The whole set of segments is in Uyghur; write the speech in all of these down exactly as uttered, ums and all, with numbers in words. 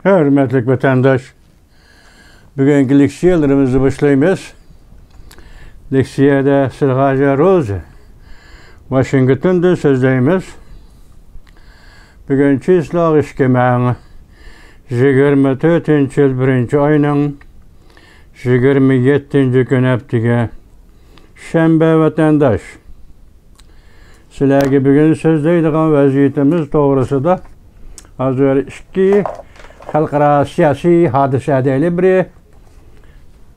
ھۆرمەتلىك ۋەتەنداش، بۈگۈنكى لېكسىيەلىرىمىزنى باشلايمىز. لېكسىيەدە سىلغاجا روزى ۋاشىنگتوندىن سۆزلەيمىز. بۈگۈن چىسلاغ ئىككى مىڭ يىگىرمە تۆتىنچى يىل بىرىنچى ئاينىڭ يىگىرمە يەتتىنچى كۈنى ھەپتىگە شەنبە ۋەتەنداش. سىلەرگە بۈگۈن سۆزلەيدىغان ۋەزىيىتىمىز توغرىسىدا ھازىر ئىككى خەلقئارا سىياسىي ھادىسە دەيلى، بىرى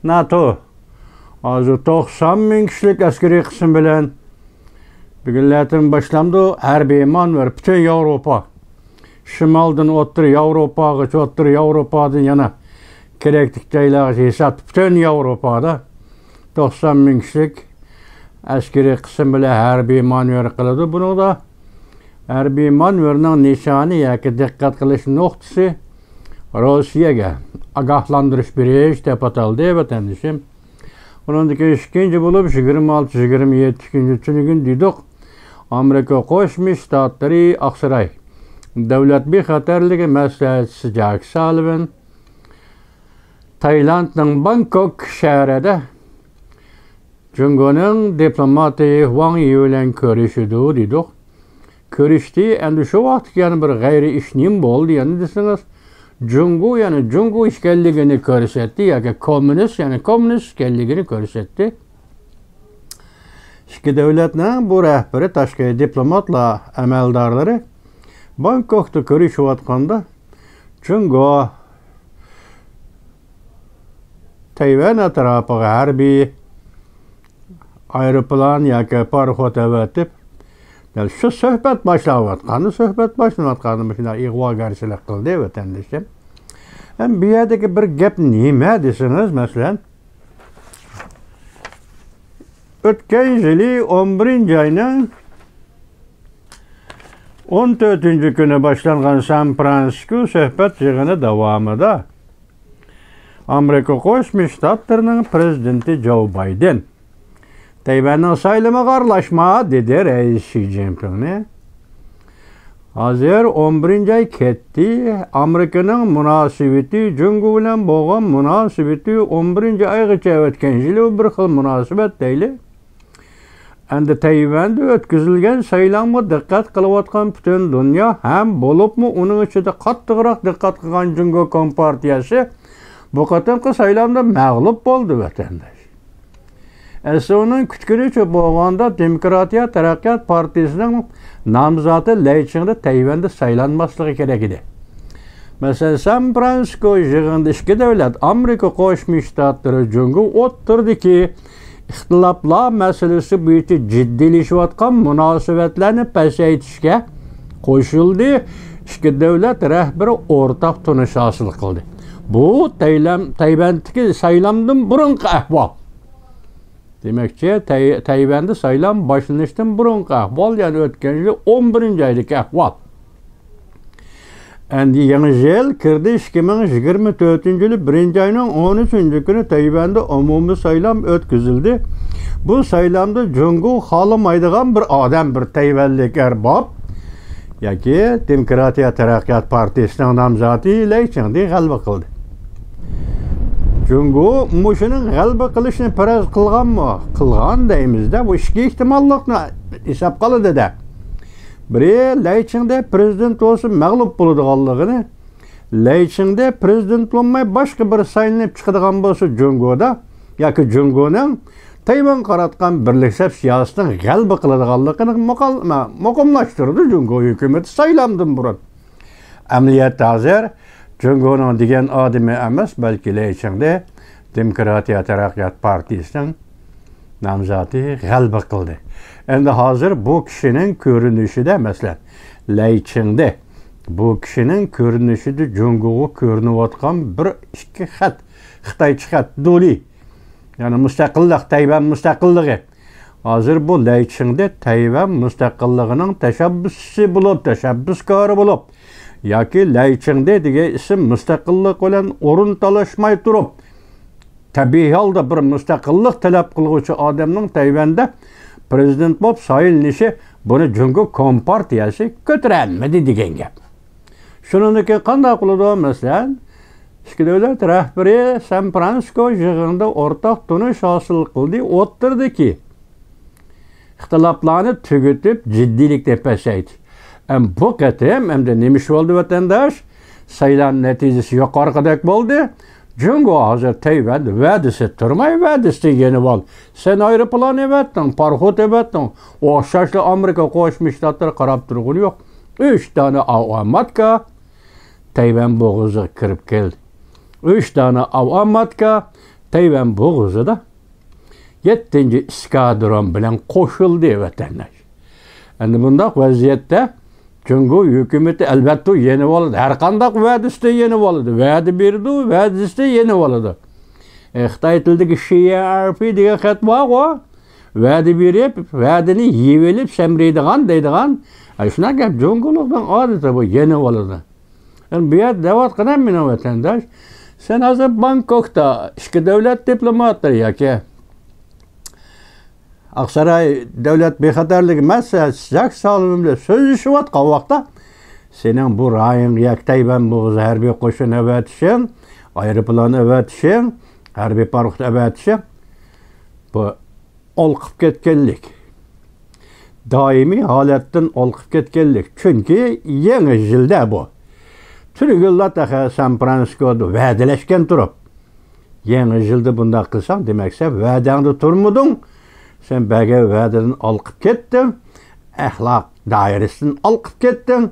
ناتو. ھازىر توقسان مىڭ كىشىلىك ئەسكىرىي قىسىم بىلەن بۈگۈنلەردىن باشلامدۇ ھەربىي مانېۋىر پۈتۈن ياۋروپا. شىمالدىن ئوتتۇرا ياۋروپاغىچە، ئوتتۇرا ياۋروپادىن يەنە كېرەكلىك جايلارغىچە ھېسابتا پۈتۈن ياۋروپادا توقسان مىڭ كىشىلىك ئەسكىرىي قىسىم بىلەن ھەربىي مانېۋىر قىلىدۇ. بۇنىڭدا ھەربىي مانېۋىرنىڭ نىشانى ياكى دىققەت قىلىش نۇقتىسى روسىيەگە ئاگاھلاندۇرۇش بېرىش دەپ ئاتالدى، ۋەتەندىشىم. ئۇنىڭدىن كېيىن ئىككىنچى بولۇپ، يىگىرمە ئالتە، يىگىرمە يەتتىنچى تۈنۈگۈن دېدۇق، ئامېرىكا قوشما شتاتلىرى ئاقساراي دۆلەت بىخەتەرلىكى مەسلىھەتچىسى جاك سالىۋان تايلاندنىڭ بانكوك شەھىرىدە جۇڭگونىڭ دىپلوماتى ۋاڭ يى بىلەن كۆرۈشىدۇ دېدۇق. كۆرۈشتى، ئەمدى شۇ ۋاقىتتىكى يەنە بىر غەيرىي ئىش نېمە بولدى يەنە دېسىڭىز، جۇڭگو يەنە جۇڭگو ئىكەنلىكىنى كۆرسەتتى ياكى كوممۇنىست يەنە كوممۇنىست ئىكەنلىكىنى كۆرسەتتى. ئىككى دۆلەتنىڭ بۇ رەھبىرى تاشقى دىپلوماتلار ئەمەلدارلىرى بانكوكتا كۆرۈشۈۋاتقاندا جۇڭگو تەيۋەن ئەتراپىغا ھەربىي ئايروپىلان ياكى پاراخوت ئەۋەتىپ، دەل شۇ سۆھبەت باشلاۋاتقاندا، سۆھبەت باشلىنىۋاتقاندا مۇشۇنداق ئىغۋاگەرچىلىك قىلدى ۋەتەندىشىم. ھەم بۇ يەردىكى بىر گەپ نېمە دېسىڭىز، مەسىلەن، ئۆتكەن يىلى ئون بىرىنچى ئاينىڭ ئون تۆتىنچى كۈنى باشلانغان سان فرانسىسكو سۆھبەت يىغىنى داۋامىدا ئامېرىكا قوشما شتاتلىرىنىڭ پرېزىدېنتى جو بايدېن، تەيۋەننىڭ سايلىمىغا ئارىلاشما، دېدى رەئىس شى جىنپىڭنى. ھازىر ئون بىرىنچى ئاي كەتتى. ئامېرىكىنىڭ مۇناسىۋىتى، جۇڭگو بىلەن بولغان مۇناسىۋىتى ئون بىرىنچى ئايغىچە ئۆتكەن يىلى بۇ بىر خىل مۇناسىۋەت دەيلى. ئەمدى تەيۋەندە ئۆتكۈزۈلگەن سايلامغا دىققەت قىلىۋاتقان پۈتۈن دۇنيا ھەم بولۇپمۇ ئۇنىڭ ئىچىدە قاتتىقراق دىققەت قىلغان جۇڭگو كومپارتىيەسى بۇ قېتىمقى سايلامدا مەغلۇپ بولدى، ۋەتەنداش. ئەسلى ئۇنىڭ كۈتكىنىچە بولغاندا، دېموكراتىيە تەرەققىيات پارتىيىسىنىڭ نامزاتى لەي چىڭدې تەيۋەندە سايلانماسلىقى كېرەك ئىدى. مەسىلەن، سان فرانسىسكو يىغىنىدا ئىككى دۆلەت، ئامېرىكا قوشما شتاتلىرى، جۇڭگو ئوتتۇرىدىكى ئىختىلاپلار مەسىلىسى بويىچە جىددىيلىشىۋاتقان مۇناسىۋەتلەرنى پەسەيتىشكە قوشۇلدى. ئىككى دۆلەت رەھبىرى ئورتاق تونۇش ھاسىل قىلدى. بۇ تەيلەم-، تەيۋەندىكى سايلامدىن بۇرۇنقى ئەھۋال. دېمەكچى، تەي-، تەيۋەندە سايلام باشلىنىشتىن بۇرۇنقى ئەھۋال، يەنى ئۆتكەن يىل ئون بىرىنچى ئايدىكى ئەھۋال. ئەمدى يېڭى يىل كىردى، ئىككى مىڭ يىگىرمە تۆتىنچى يىلى بىرىنچى ئاينىڭ ئون ئۈچىنچى كۈنى تەيۋەندە ئومۇمىي سايلام ئۆتكۈزۈلدى. بۇ سايلامدا جۇڭگو خالىمايدىغان بىر ئادەم، بىر تەيۋەنلىك ئەرباب ياكى دېموكراتىيە تەرەققىيات پارتىيىسىنىڭ نامزاتى لەي چىڭدې غەلىبە قىلدى. جۇڭگو مۇشۇنىڭ غەلىبە قىلىشىنى پەرەز قىلغانمۇ؟ قىلغان دەيمىز-دە، بۇ ئىككى ئېھتىماللىقنى ھېسابقا ئالىدۇ-دە. بىرى، لەي چىڭدې پرېزىدېنت بولسا مەغلۇپ بولىدىغانلىقىنى، لەي چىڭدې پرېزىدېنت بولماي باشقا بىر سايلىنىپ چىقىدىغان بولسا، جۇڭگودا ياكى جۇڭگونىڭ تەيۋانغا قاراتقان بىرلىك سەپ سىياسىتىنىڭ غەلىبە قىلىدىغانلىقىنى مۇقال-، مۇقىملاشتۇرىدۇ جۇڭگو ھۆكۈمىتى سايلامدىن بۇرۇن. ئەمەلىيەتتە ھازىر جۇڭگونىڭ دېگەن ئادىمى ئەمەس، بەلكى لەي چىڭدې دېموكراتىيە تەرەققىيات پارتىيىسىنىڭ نامزاتى غەلىبە قىلدى. ئەمدى ھازىر بۇ كىشىنىڭ كۆرۈنۈشىدە، مەسىلەن، لەي چىڭدې، بۇ كىشىنىڭ كۆرۈنۈشىدە جۇڭگوغا كۆرۈنۈۋاتقان بىر ئىككى خەت، خىتايچە خەت، دولى، يەنى مۇستەقىللىق، تەيۋەن مۇستەقىللىقى. ھازىر بۇ لەي چىڭدې تەيۋەن مۇستەقىللىقىنىڭ تەشەببۇسچىسى بولۇپ، تەشەببۇسكارى بولۇپ، ياكى لەي چىڭدې دېگەن ئىسىم مۇستەقىللىق بىلەن ئورۇن تالاشماي تۇرۇپ، تەبىئىي ھالدا بىر مۇستەقىللىق تەلەپ قىلغۇچى ئادەمنىڭ تەيۋەندە پرېزىدېنت بولۇپ سايلىنىشى، بۇنى جۇڭگو كومپارتىيەسى كۆتۈرەلمىدى دېگەن گەپ. شۇنىڭدىن كېيىن قانداق بولىدۇ؟ مەسىلەن، ئىككى دۆلەت رەھبىرى سان فرانسىسكو يىغىنىدا ئورتاق تونۇش ھاسىل قىلدى، ئوتتۇرىدىكى ئىختىلاپلارنى تۈگىتىپ، جىددىيلىكنى پەسەيتتى. ئەم، بۇ قېتىم ئەمدى نېمە ئىش بولدى، ۋەتەنداش؟ سايلام نەتىجىسى يۇقىرىقىدەك بولدى. جۇڭگو ھازىر تەيۋەن ۋەدىسى تۇرماي، ۋەدىسىدىن يېنىۋالدى. سەن ئايروپىلان ئەۋەتتىڭ، پاراخوت ئەۋەتتىڭ. ئوخشاشلا ئامېرىكا قوشما شتاتلىرى قاراپ تۇرغىنى يوق. ئۈچ دانە ئاۋاماتكا تەيۋەن بوغۇزىغا كىرىپ كەلدى. ئۈچ دانە ئاۋاماتكا تەيۋەن بوغۇزىدا يەتتىنچى ئىسكادرون بىلەن قوشۇلدى، ۋەتەنداش. ئەمدى بۇنداق ۋەزىيەتتە جۇڭگو ھۆكۈمىتى ئەلۋەتتە يېنىۋالىدۇ. ھەر قانداق ۋەدىسىدە يېنىۋالىدۇ. ۋەدە بېرىدۇ، ۋەدىسىدە يېنىۋالىدۇ. ئە، خىتاي تىلىدىكى شى ئېن ئار پى دېگەن خەت بارغۇ. ۋەدە بېرىپ، ۋەدىنى يېيىۋېلىپ سەمرەيدىغان دەيدىغان. ئە، شۇنداق گەپ، جۇڭگولۇقنىڭ ئادىتى بۇ، يېنىۋالىدۇ. ئەمدى بۇ يەردە دەۋاتقىنىم مېنىڭ ۋەتەنداش، سەن ھازىر بانكوكتا ئىككى دۆلەت دىپلوماتلىرى ياكى ئاقساراي دۆلەت بىخەتەرلىكى مەسىلىسى جاك سالىۋان بىلەن سۆزلىشىۋاتقان ۋاقىتتا، سېنىڭ بۇ رايونغا ياكى تەيۋەن بوغۇزىغا ھەربىي قوشۇن ئەۋەتىشىڭ، ئايروپىلان ئەۋەتىشىڭ، ھەربىي پاراخوت ئەۋەتىشىڭ، بۇ ئالقىپ كەتكەنلىك، دائىمىي ھالەتتىن ئالقىپ كەتكەنلىك. چۈنكى يېڭى يىلدا بۇ تۈرگۈنلار تېخى سان فرانسىسكودا ۋەدىلەشكەن تۇرۇپ، يېڭى يىلدا بۇنداق قىلساڭ، دېمەك، سەن ۋەدەڭدە تۇرمىدىڭ. سەن بەرگەن ۋەدىدىن ئالقىپ كەتتىڭ. ئەخلاق دائىرىسىدىن ئالقىپ كەتتىڭ.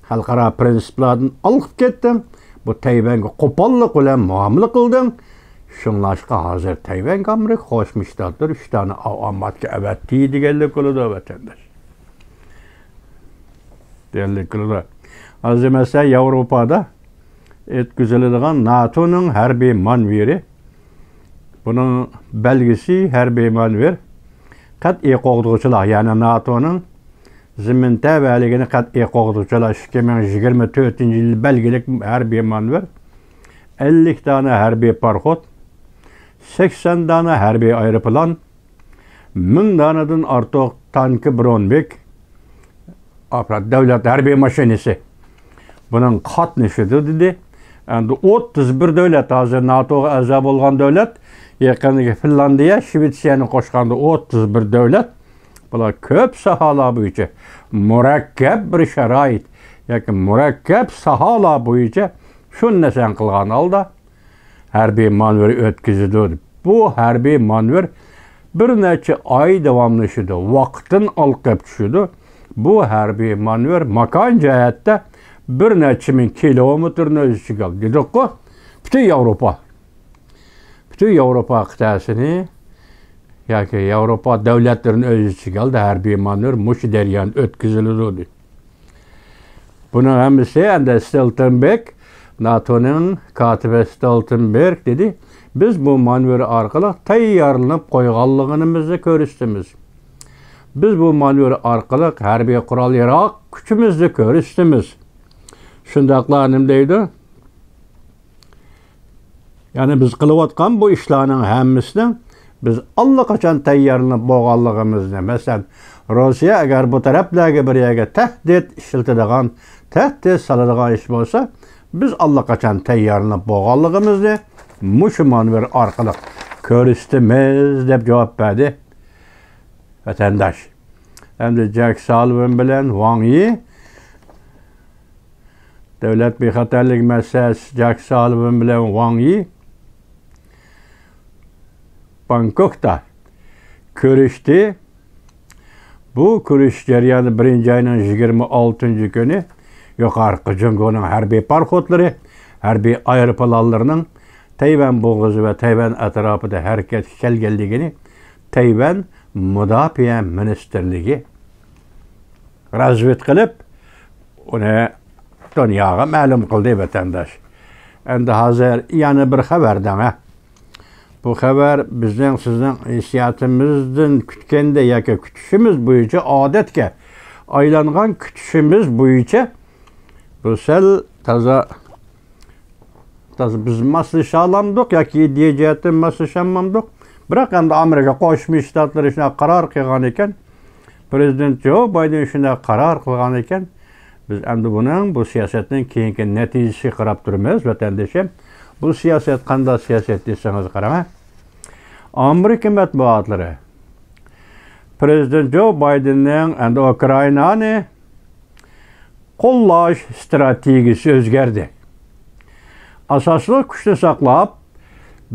خەلقئارا پرىنسىپلاردىن ئالقىپ كەتتىڭ. بۇ تەيۋەنگە قوپاللىق بىلەن مۇئامىلە قىلدىڭ. شۇڭلاشقا ھازىر تەيۋەنگە ئامېرىكا قوشما شتاتلىرى ئۈچ دانە ئاۋاماتكا ئەۋەتتى دېگەنلىك بولىدۇ، ۋەتەنداش. دېگەنلىك بولىدۇ. ھازىر مەسىلەن، ياۋروپادا ئۆتكۈزۈلىدىغان ناتونىڭ ھەربىي مانېۋىرى، بۇنىڭ بەلگىسى ھەربىي مانېۋىر، قەتئىي قوغدىغۇچىلار، يەنى ناتونىڭ زېمىن تەۋەلىكىنى قەتئىي قوغدىغۇچىلار ئىككى مىڭ يىگىرمە تۆتىنچى يىل بەلگىلىك ھەربىي مانېۋىر، ئەللىك دانە ھەربىي پاراخوت، سەكسەن دانە ھەربىي ئايروپىلان، مىڭ دانىدىن ئارتۇق تانكى، برونېۋىك، ئاپپارات، دۆلەت ھەربىي ماشىنىسى بۇنىڭ قاتنىشىدۇ، دېدى. ئەمدى ئوتتۇز بىر دۆلەت، ھازىر ناتوغا ئەزا بولغان دۆلەت، يېقىندىكى فىنلاندىيە، شىۋېتسىيەنى قوشقاندا ئوتتۇز بىر دۆلەت. بۇلار كۆپ ساھالار بويىچە مۇرەككەپ بىر شارائىت ياكى مۇرەككەپ ساھالار بويىچە شۇنى نىشان قىلغان ھالدا ھەربىي مانېۋىر ئۆتكۈزىدۇ. بۇ ھەربىي مانېۋىر بىر نەچچە ئاي داۋاملىشىدۇ، ۋاقىتتىن ئالقىپ چۈشىدۇ. بۇ ھەربىي مانېۋىر ماكان جەھەتتە بىر نەچچە مىڭ كىلومېتىرنى ئۆز ئىچىگە ئالدى، دېدۇققۇ. پۈتۈن ياۋروپا، پۈتۈن ياۋروپا قىتئەسىنى ياكى ياۋروپا دۆلەتلىرىنى ئۆز ئىچىگە ئالدى. ھەربىي مانېۋىر مۇشۇ جەرياندا ئۆتكۈزۈلىدۇ، دېدى. بۇنىڭ ھەممىسى ئەمدى ستولتېنبېرگ، ناتونىڭ كاتىپى ستولتېنبېرگ دېدى، بىز بۇ مانېۋىر ئارقىلىق تەييارلىنىپ قويغانلىقىمىزنى كۆرسىتىمىز. بىز بۇ مانېۋىر ئارقىلىق ھەربىي قورال ياراغ كۈچىمىزنى كۆرسىتىمىز. شۇنداقلا نېمە دەيدۇ؟ يەنى بىز قىلىۋاتقان بۇ ئىشلارنىڭ ھەممىسىنىڭ بىز ئاللىقاچان تەييارلىنىپ بولغانلىقىمىزنى، مەسىلەن، روسىيە ئەگەر بۇ تەرەپلەرگە بىر يەرگە تەھدىت ئىشلىتىدىغان، تەھدىت سالىدىغان ئىش بولسا، بىز ئاللىقاچان تەييارلىنىپ بولغانلىقىمىزنى مۇشۇ مانېۋىر ئارقىلىق كۆرسىتىمىز، دەپ جاۋاب بەردى ۋەتەنداش. ئەمدى جاك سالىۋان بىلەن ۋاڭ يى، دۆلەت بىخەتەرلىك مەسلىھەتچىسى جاك سالىۋان بىلەن ۋاڭ يى بانكوكتا كۆرۈشتى. بۇ كۆرۈشۈش جەريانى بىرىنچى ئاينىڭ يىگىرمە ئالتىنچى كۈنى يۇقىرىقى جۇڭگونىڭ ھەربىي پاراخوتلىرى، ھەربىي ئايروپىلانلىرىنىڭ تەيۋەن بوغۇزى ۋە تەيۋەن ئەتراپىدا ھەرىكەتكە كەلگەنلىكىنى تەيۋەن مۇداپىئە مىنىستىرلىكى رازۋېدكا قىلىپ، ئۇنى دۇنياغا مەلۇم قىلدى، ۋەتەنداش. ئەمدى ھازىر يەنە بىر خەۋەر دەڭە. بۇ خەۋەر بىزنىڭ سىزنىڭ ھېسسىياتىمىزدىن كۈتكەندە ياكى كۈتۈشىمىز بويىچە، ئادەتكە ئايلانغان كۈتۈشىمىز بويىچە بۇ سەل تازا، تازا بىز ماسلىشالامدۇق ياكى ئىدىيە جەھەتتىن ماسلىشالمامدۇق. بىراق ئەمدى ئامېرىكا قوشما شتاتلىرى شۇنداق قارار قىلغان ئىكەن، پرېزىدېنت جو بايدېن شۇنداق قارار قىلغان ئىكەن، بىز ئەمدى بۇنىڭ، بۇ سىياسەتنىڭ كېيىنكى نەتىجىسىگە قاراپ تۇرىمىز، ۋەتەندىشىم. بۇ سىياسەت قانداق سىياسەت دېسىڭىز، قاراڭ. ئامېرىكا مەتبۇئاتلىرى پرېزىدېنت جو بايدېننىڭ ئەمدى ئۇكرائىنانى قوللاش ئىستراتېگىيىسى ئۆزگەردى. ئاساسلىق كۈچنى ساقلاپ،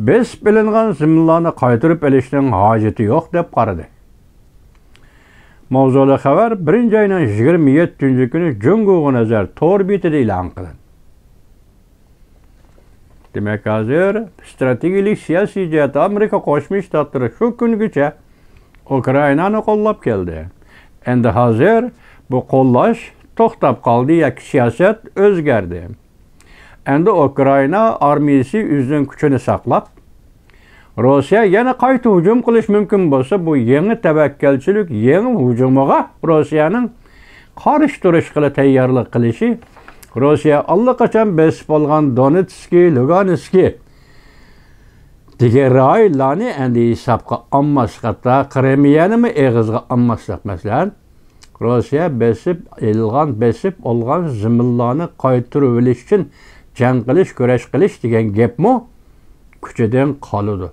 بېسىپ ئېلىنغان زېمىنلارنى قايتۇرۇپ ئېلىشنىڭ ھاجىتى يوق، دەپ قارىدى. ماۋزۇلۇق خەۋەر بىرىنچى ئاينىڭ يىگىرمە يەتتىنچى كۈنى جۇڭگوغا نەزەر تور بېتىدە ئېلان قىلىندى. دېمەك، ھازىر ئىستراتېگىيەلىك سىياسىي جەھەتتە ئامېرىكا قوشما شتاتلىرى شۇ كۈنگىچە ئۇكرائىنانى قوللاپ كەلدى. ئەمدى ھازىر بۇ قوللاش توختاپ قالدى ياكى سىياسەت ئۆزگەردى. ئەمدى ئۇكرائىنا ئارمىيىسى ئۆزىنىڭ كۈچىنى ساقلاپ، روسىيە يەنە قايتا ھۇجۇم قىلىش مۇمكىن بولسا، بۇ يېڭى تەۋەككەلچىلىك، يېڭى ھۇجۇمىغا روسىيەنىڭ قارشى تۇرۇشقىلا تەييارلىق قىلىشى، روسىيە ئاللىقاچان بېسىپ ئالغان دونېتسكى، لۇگانسكى دېگەن رايونلارنى ئەمدى ھېسابقا ئالماسلىق، ھەتتا قىرىمىيەنىمۇ ئېغىزغا ئالماسلىق. مەسىلەن، روسىيە بېسىپ ئېلىنغان، بېسىپ ئالغان زېمىنلارنى قايتۇرۇۋېلىش ئۈچۈن جەڭ قىلىش، كۈرەش قىلىش دېگەن گەپمۇ كۈچىدىن قالىدۇ.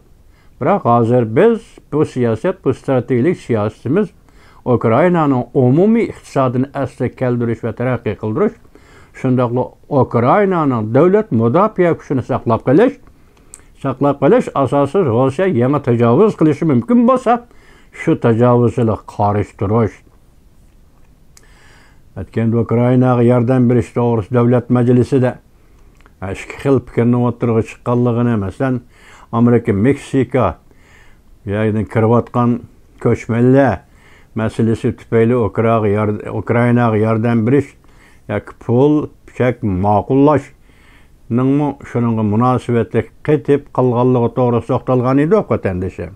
بىراق ھازىر بىز بۇ سىياسەت، بۇ ئىستراتېگىيەلىك سىياسىتىمىز ئۇكرائىنانىڭ ئومۇمىي ئىقتىسادىنى ئەسلىگە كەلتۈرۈش ۋە تەرەققىي قىلدۇرۇش، شۇنداقلا ئۇكرائىنانىڭ دۆلەت مۇداپىئە كۈچىنى ساقلاپ قېلىش، ساقلاپ قېلىش ئاساسىدا روسىيە يېڭى تاجاۋۇز قىلىشى مۇمكىن بولسا، شۇ تاجاۋۇزچىلىققا قارشى تۇرۇش. ئۆتكەندە ئۇكرائىناغا ياردەم بېرىش توغرىسىدا دۆلەت مەجلىسىدە ئىككى خىل پىكىرنىڭ ئوتتۇرىغا چىققانلىقىنى، مەسىلەن، ئامېرىكا، مېكسىكا، يەنى كىرىۋاتقان كۆچمەنلەر مەسىلىسى تۈپەيلى ئۇكراغا يار-، ئۇكرائىناغا ياردەم بېرىش ياكى پۇل، چەك ماقۇللاشنىڭمۇ شۇنىڭغا مۇناسىۋەتلىك قېتىپ قالغانلىقى توغرىسىدا توختالغان ئىدۇق، ۋەتەندىشىم.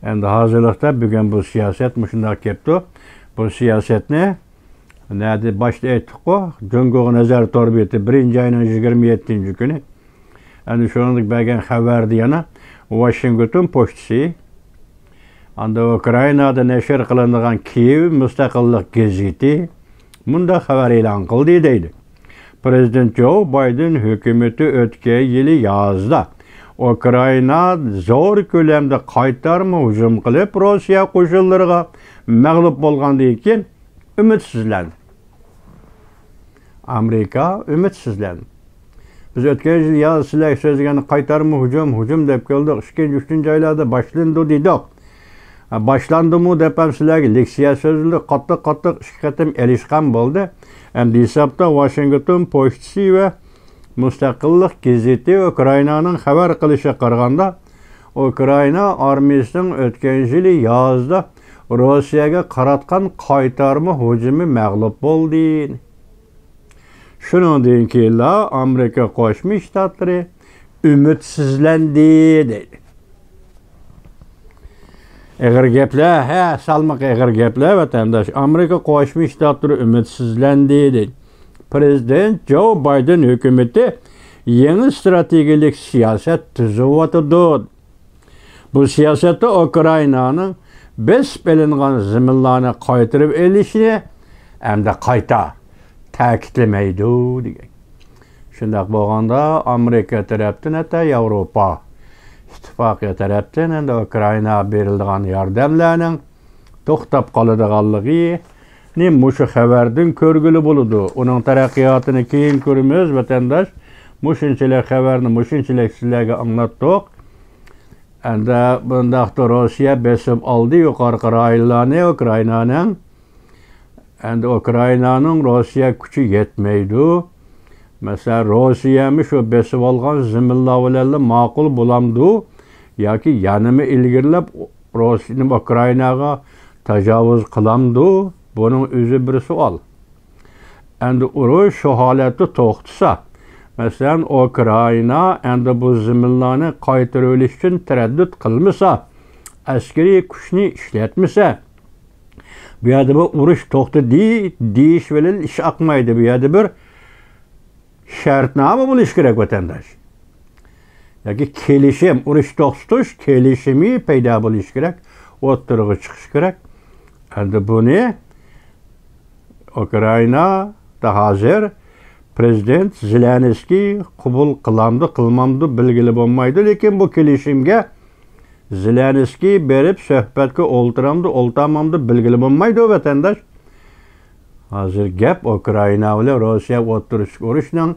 ئەمدى ھازىرلىقتا بۈگۈن بۇ سىياسەت مۇشۇنداق كەپتۇ. بۇ سىياسەتنى نەدە باشتا ئېيتتۇققۇ، جۇڭگوغا نەزەر تور بېتى بىرىنچى ئاينىڭ يىگىرمە يەتتىنچى كۈنى. ئەنە شۇنىڭدىن بەرگەن خەۋەردە يەنە ۋاشىنگتون پوچتىسى، ئاندا ئۇكرائىنادا نەشر قىلىنىدىغان كىيېۋ مۇستەقىللىق گېزىتى مۇنداق خەۋەر ئېلان قىلدى دەيدۇ. پرېزىدېنت جو بايدېن ھۆكۈمىتى ئۆتكەن يىلى يازدا ئۇكرائىنا زور كۆلەمدە قايتارما ھۇجۇم قىلىپ، روسىيە قوشۇنلىرىغا مەغلۇپ بولغاندىن كېيىن ئۈمىدسىزلەندى. ئامېرىكا ئۈمىدسىزلەندى. بىز ئۆتكەن يىل ياز سىلەرگە سۆزلىگەندە قايتارما ھۇجۇم، ھۇجۇم دەپ كەلدۇق. ئىككىنچى، ئۈچىنچى ئايلاردا باشلىنىدۇ دېدۇق. ھە، باشلاندىمۇ دەپ ھەم سىلەرگە لېكسىيە سۆزلىدۇق. قاتتىق، قاتتىق ئىككى قېتىم ئېلىشقان بولدى. ئەمدى ھېسابتا ۋاشىنگتون پوچتىسى ۋە مۇستەقىللىق گېزىتى ئۇكرائىنانىڭ خەۋەر قىلىشىغا قارىغاندا، ئۇكرائىنا ئارمىيىسىنىڭ ئۆتكەن يىلى يازدا روسىيەگە قاراتقان قايتارما ھۇجۇمى مەغلۇپ بولدى. شۇنىڭدىن كېيىنلا ئامېرىكا قوشما شتاتلىرى ئۈمىدسىزلەندى دەيدۇ. ئېغىر گەپلەر، ھە، سالمىقى ئېغىر گەپلەر، ۋەتەنداش. ئامېرىكا قوشما شتاتلىرى ئۈمىدسىزلەندى دەيدۇ. پرېزىدېنت جو بايدېن ھۆكۈمىتى يېڭى ئىستراتېگىيەلىك سىياسەت تۈزۈۋاتىدۇ. بۇ سىياسەتتە ئۇكرائىنانىڭ بېسىپ ئېلىنغان زېمىنلارنى قايتۇرۇپ ئېلىشىنى ئەمدى قايتا تەكىتلىمەيدۇ دېگەن. شۇنداق بولغاندا، ئامېرىكا تەرەپتىن، ھەتتا ياۋروپا ئىتتىپاقى تەرەپتىن ئەمدى ئۇكرائىناغا بېرىلىدىغان ياردەملەرنىڭ توختاپ قالىدىغانلىقى نى مۇشۇ خەۋەردىن كۆرگىلى بولىدۇ. ئۇنىڭ تەرەققىياتىنى كېيىن كۆرىمىز، ۋەتەنداش. مۇشۇنچىلىك خەۋەرنى مۇشۇنچىلىك سىلەرگە ئاڭلاتتۇق. ئەمدى بۇنداقتا روسىيە بېسىپ ئالدى يۇقىرىقى رايونلارنى ئۇكرائىنانىڭ. ئەمدى ئۇكرائىنانىڭ روسىيە كۈچى يەتمەيدۇ. مەسىلەن، روسىيەمۇ شۇ بېسىۋالغان زېمىنلار بىلەنلا ماقۇل بولامدۇ؟ ياكى يەنىمۇ ئىلگىرىلەپ روسىيە ئۇكرائىناغا تاجاۋۇز قىلامدۇ؟ بۇنىڭ ئۆزى بىر سوئال. ئەمدى ئۇرۇش شۇ ھالەتتە توختىسا، مەسىلەن، ئۇكرائىنا ئەمدى بۇ زېمىنلارنى قايتۇرۇۋېلىش ئۈچۈن تەرەددۇت قىلمىسا، ئەسكىرىي كۈچنى ئىشلەتمىسە، بۇ يەردە بىر ئۇرۇش توختىدى دېيىش بىلەن ئىش ئاقمايدۇ. بۇ يەردە بىر شەرتنامە بولۇشى كېرەك، ۋەتەنداش. ياكى كېلىشىم، ئۇرۇش توختىتىش كېلىشىمى پەيدا بولۇشى كېرەك، ئوتتۇرىغا چىقىشى كېرەك. ئەمدى بۇنى ئۇكرائىنا ھازىر پرېزىدېنت زېلېنسكىي قوبۇل قىلامدۇ، قىلمامدۇ بىلگىلى بولمايدۇ، لېكىن بۇ كېلىشىمگە زېلېنسكىي بېرىپ سۆھبەتكە ئولتۇرامدۇ، ئولتۇرمامدۇ بىلگىلى بولمايدۇ، ۋەتەنداش. ھازىر گەپ ئۇكرائىنا بىلەن روسىيە ئوتتۇرىسىدىكى ئۇرۇشنىڭ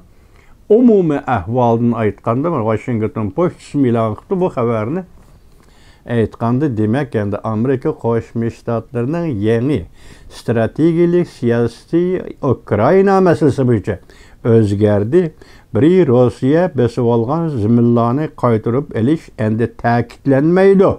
ئومۇمىي ئەھۋالىدىن ئېيتقاندا، ۋاشىنگتون پوچتىسىمۇ ئېلان قىپتۇ بۇ خەۋەرنى. ئېيتقاندا، دېمەك، ئەمدى ئامېرىكا قوشما شتاتلىرىنىڭ يېڭى ئىستراتېگىيەلىك سىياسىتى ئۇكرائىنا مەسىلىسى بويىچە ئۆزگەردى. بىرى روسىيە بېسىۋالغان زېمىنلارنى قايتۇرۇپ ئېلىش ئەمدى تەكىتلەنمەيدۇ.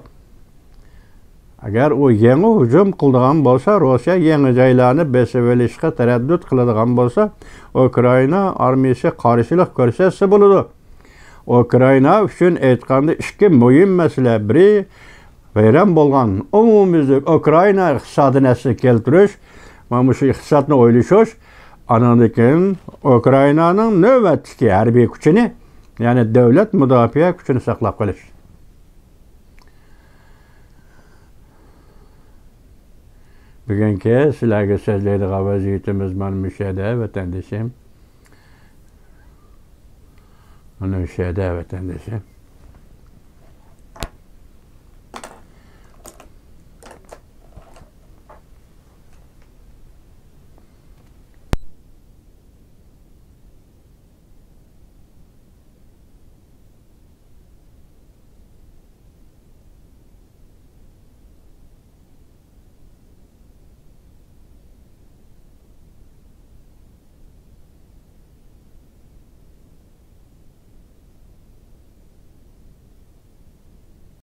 ئەگەر ئۇ يېڭى ھۇجۇم قىلىدىغان بولسا، روسىيە يېڭى جايلارنى بېسىۋېلىشقا تەرەددۇت قىلىدىغان بولسا، ئۇكرائىنا ئارمىيىسى قارشىلىق كۆرسەتسە بولىدۇ. ئۇكرائىنا ئۈچۈن ئېيتقاندا ئىككى مۇھىم مەسىلە، بىرى ۋەيران بولغان ئومۇميۈزلۈك ئۇكرائىنا ئىقتىسادىنى ئەسلىگە كەلتۈرۈش، مانا مۇشۇ ئىقتىسادنى ئويلىشىش، ئاندىن كېيىن ئۇكرائىنانىڭ نۆۋەتتىكى ھەربىي كۈچىنى، يەنى دۆلەت مۇداپىئە كۈچىنى ساقلاپ قېلىش. بۈگۈنكى سىلەرگە سۆزلەيدىغان ۋەزىيىتىمىز مانا مۇشۇ يەردە، ۋەتەندىشىم. مانا مۇشۇ يەردە، ۋەتەندىشىم.